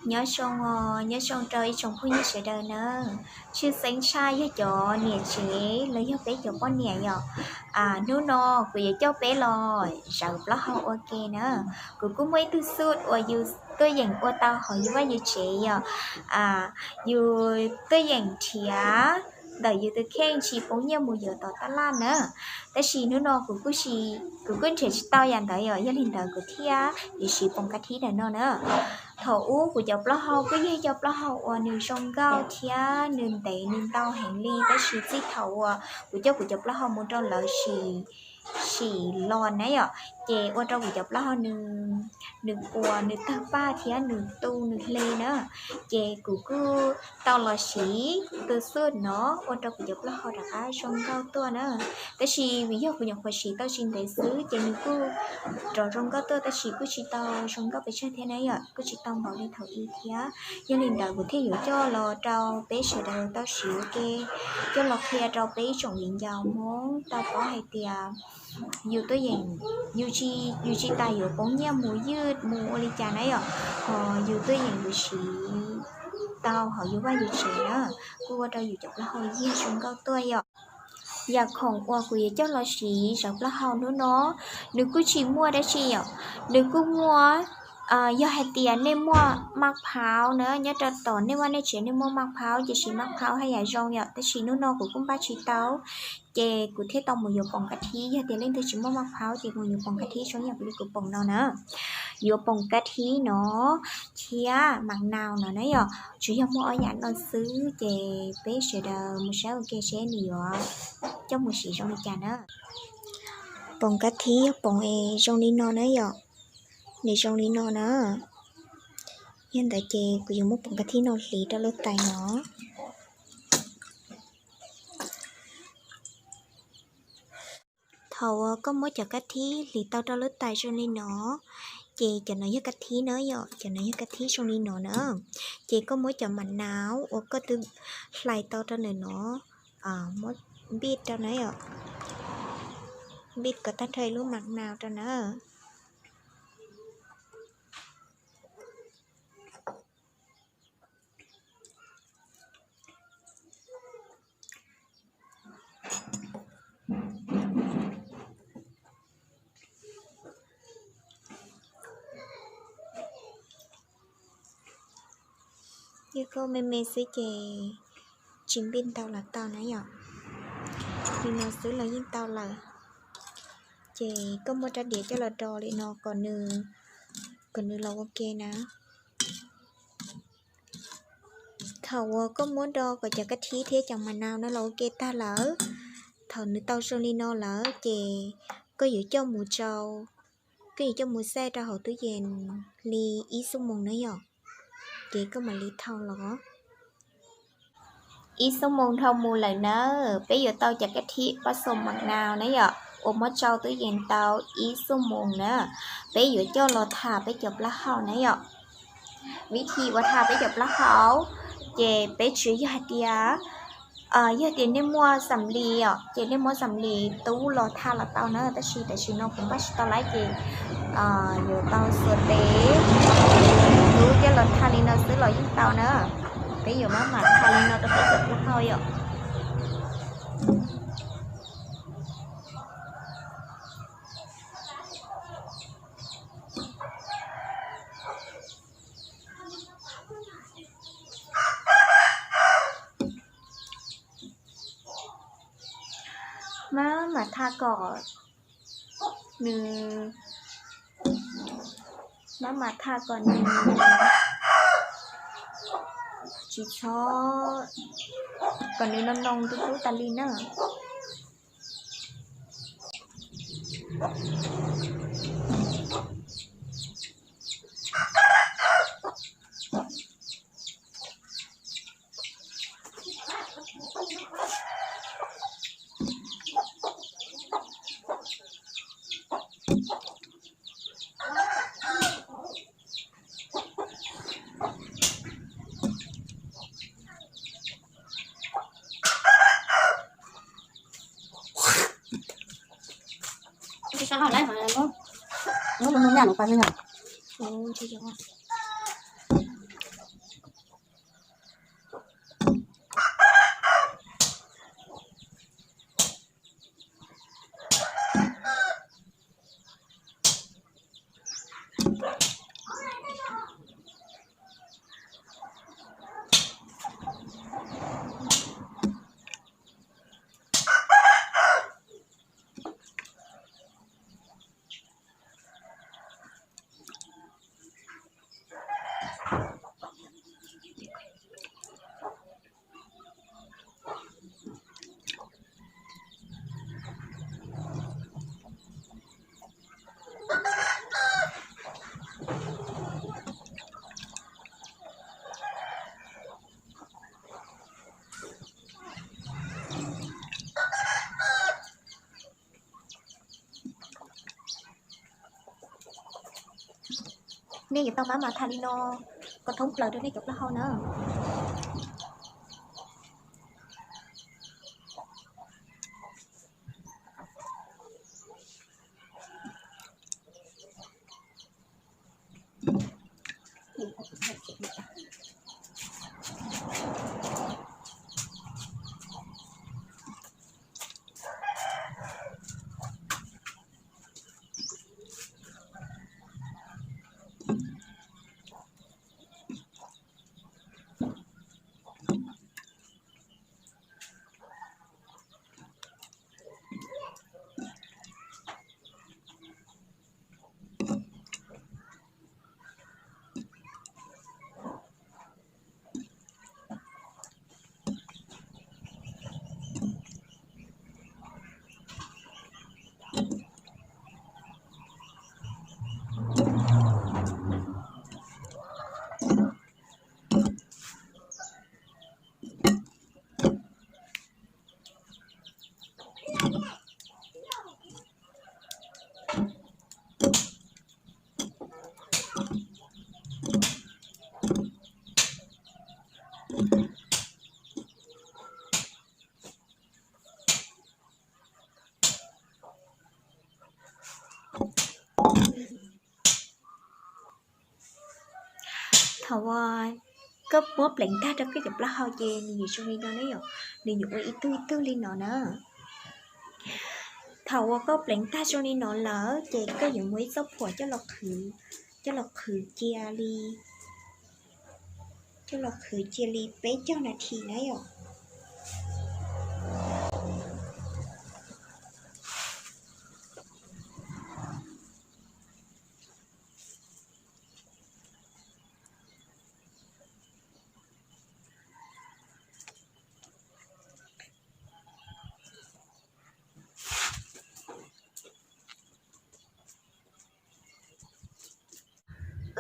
Nyob zoo, nyob zoo rau ib tsoom phooj ywg sawv daws na. Tshwj xeeb tshaj yog cov niam tsev los yog peb cov poj niam yom. Hnub no kuv yuav coj peb los zawv plaub hau ua ke na. Kuv kuj muaj ib tug xub uas yus tuaj yeem ua tau hauv yus vaj yus tsev yom. Yus tuaj yeem nrhiav ntawm yus tus kheej tsis poob nyiaj mus yuav tom taj laj na. Tab sis hnub no kuv kuj nrhiav tsis tau yam ntawd yom, yog li ntawd kuv thiaj yuav siv poos kab thib ntawm no na. Thaum ub kuv cov plaub hau kuj yog cov plaub hau uas nws zoo nkauj thiab nws ntev nws ntau heev li, tab sis txij thaum uas kuv coj kuv cov plaub hau mus rau lawv sim los na yom, ces ua rau kuv cov plaub hau nws, nws puas nws tawg paj thiab nws tu nws hle na. Ces kuv kuj tau los siv tus xub no ua rau kuv cov plaub hau rov qab zoo nkauj tuaj na. Tab sis vim yog kuv nyuam qhuav siv tau tsis ntev xwb ces nws kuj rov zoo nkauj tuaj, tab sis kuj tsis tau zoo nkauj pes tsawg thiab na yom, kuj tsis tau npaum li thaum ub thiab. Yog li ntawd kuv thiaj yuav coj los rau peb sawv daws tau siv ua ke, coj los qhia rau peb ib tsoom viv ncaus Hmoob tau paub hais tias yus tuaj yeem, yus tsis tas yuav poob nyiaj mus ywj mus ua li cas na yom, ho yus tuaj yeem yuav siv tau hauv yus vaj yus tsev na, kuj ua rau yus cov plaub hau yeej zoo nkauj tuaj yom. Yam khoom uas kuv yuav coj los siv zawv plaub hau hnub no, nws kuj tsis muaj dab tsi yom, nws kuj muaj, yog hais tias nej muaj maj phaub na, nyob rau tom nej vaj nej tsev nej muaj maj phaub ces siv maj phaub haj yam zoo yom, tab sis hnub no kuv kuj npaj tsis tau, ces kuv thiaj tau mus yuav poos kab thib. Yog tias leej twg tsis muaj maj phaub ces mus yuav poos kab thib zoo yam li kuv poos no na. Yuav poos kab thib no thiab mam nau no na yom, tsuas yog muaj ob yam no xwb, ces peb sawv daws mus saib ua ke seb nws yuav coj mus siv zoo li cas na. Poos kab thib yog poos es zoo li no na yom, nws zoo li no na. Yog ntawd ces kuv yuav muab poos kab thib no hliv rau lub tais no. Thaum uas koj muab cov kab thib hliv tau rau lub tais zoo li no, ces cov no yog kab thib na yom, cov no yog kab thib zoo li no na. Ces koj muab cov mam nau uas koj twb hlais tau rau ntawm no, muab npij rau na yom, npij kom tag nrho lub mam nau rau na. Yog koj me me xwb ces tsis npij ntau los tau na yom, li no xwb los yeej tau lawm. Ces koj muab rab diav coj los do li no kom nws, kom nws los ua ke na. Thaum uas koj muab do kom cov kab thib thiab cov mam nau no los ua ke tag lawm, thaum nws tau zoo li no lawm ces koj yuav coj mus tsau, koj yuav coj mus xaj rau hauv tub yees li ib xuab moos na yom, ces koj mam li thau los. Ib xuab moos dhau mus lawm na, peb yuav tau cov kab thib pab xo mam nau na yom, uas muab tsau tub yees tau ib xuab moos na, peb yuav coj los tham peb cov plaub hau na yom. Vib thib uas tham peb cov plaub hau, ces peb tsuas yog hais tias, yog tias nej muaj xam li os, ces nej muab xam li tub los tham los tau na, tab sis tam sim no kuv npaj tsis tau lawm ces yuav tau xuas tes tub coj los tham li no xwb los yeej tau na. Peb yuav maj mam tham li no rau peb cov plaub hau yom. Maj mam tham kom nws, maj mam tham kom nws tsis txhob, kom nws noo noo ntub ntub tas li na. Nej yuav tau maj mam tham li no kom thoob plaws rau nej cov plaub hau na. Thaum uas koj muab pleev tag rau koj cov plaub hau ces nws yuav zoo li no na yom, nws yuav ua ib tug ib tug li no na. Thaum uas koj pleev tag zoo li no lawm ces koj yuav muab ib txoj phuam coj los qhwv, coj los qhwv cia li, coj los qhwv cia li peb caug nas this na yom.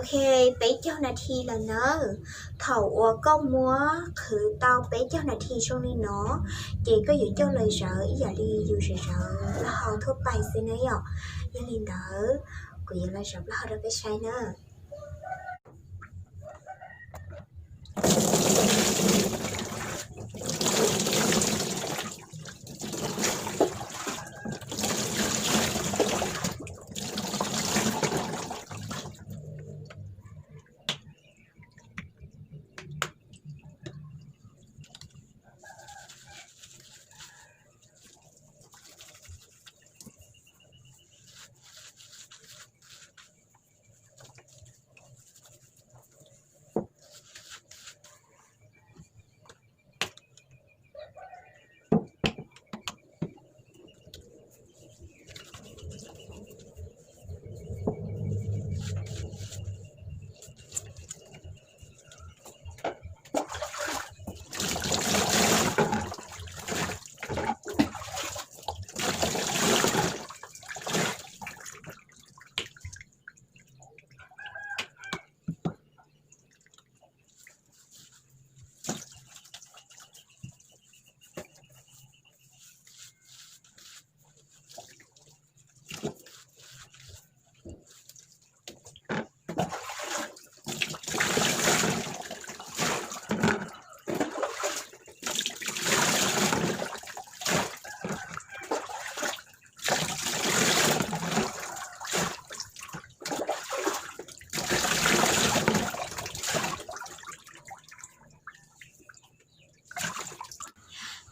Ok, peb caug nas this lawm nawb. Thaum uas koj muab qhwv tau peb caug nas this zoo li no, ces koj yuav coj los zawv ib yam li yus zawv plaub hau thuaj pais xwb na yom. Yog li ntawd, kuv yuav los zawv plaub hau rau peb saib na.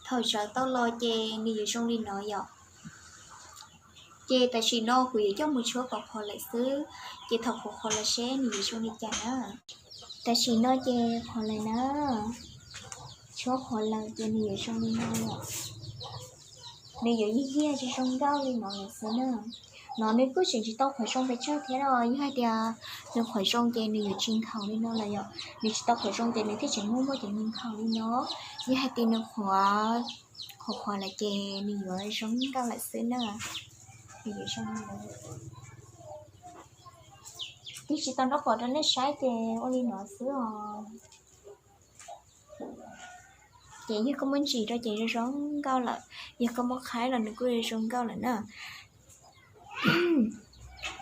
Thaum sawv tau los ces nws yuav zoo li no yom. Ces tam sim no kuv yuav coj mus tshuab kom qhuav lawm xwb, ces thaum qhuav qhuav los seb nws yuav zoo li cas na. Tam sim no ces qhuav lawm na, tshuab qhuav lawm ces nws yuav zoo li no yom. Nws yuav yig yig zoo zoo nkauj li no lawm xwb na. No nws kuj tseem tsis tau qhuav zoo pes tsawg thiab no, yog hais tias nws qhuav zoo ces nws yuav tsis nkhaus li no lawm yom. Nws tsis tau qhuav zoo ces nws thiaj tseem muaj muaj cov me nkhaus li no. Yog hais tias nws qhuav, qhuav qhuav lawm ces nws yuav zoo nkauj lawm xwb na. Nws yuav zoo li no. Twb tsis tau nrab qhuav rau nej saib ces ua li no xwb os. Ces yog koj muab ntsis rau ces zoo zoo nkauj lawm, yog koj muab qhaib los nws kuj zoo nkauj lawm na.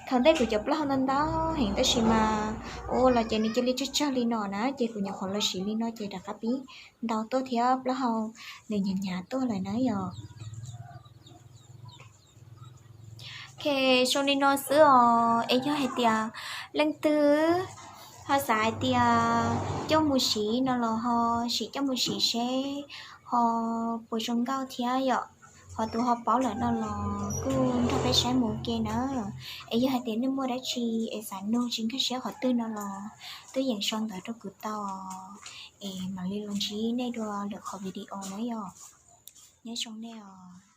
Thaum ntej kuv cov plaub hau ntau ntau heev tab sis mas ua los ces nws cia li tsawg tsawg li no na, ces kuv nyuam qhuav los siv li no ces rov qab pib ntau tuaj thiab, plaub hau nws hnyav hnyav tuaj lawm na yom. Ok, zoo li no xwb os. Es yog hais tias leej twg ho xav hais tias coj mus siv no los ho sim coj mus siv seb ho puas zoo nkauj thiab yom. Ho tus ho paub lawm no los kuj nrog peb saib mus ua ke na. Es yog hais tias nej muaj dab tsi es xav nug tsis nkag siab qhov twg no los twb yeem sau ntawv rau kuv tau, es mam li los ntsib nej dua lwm qhov video na yom. Nyob zoo nej os.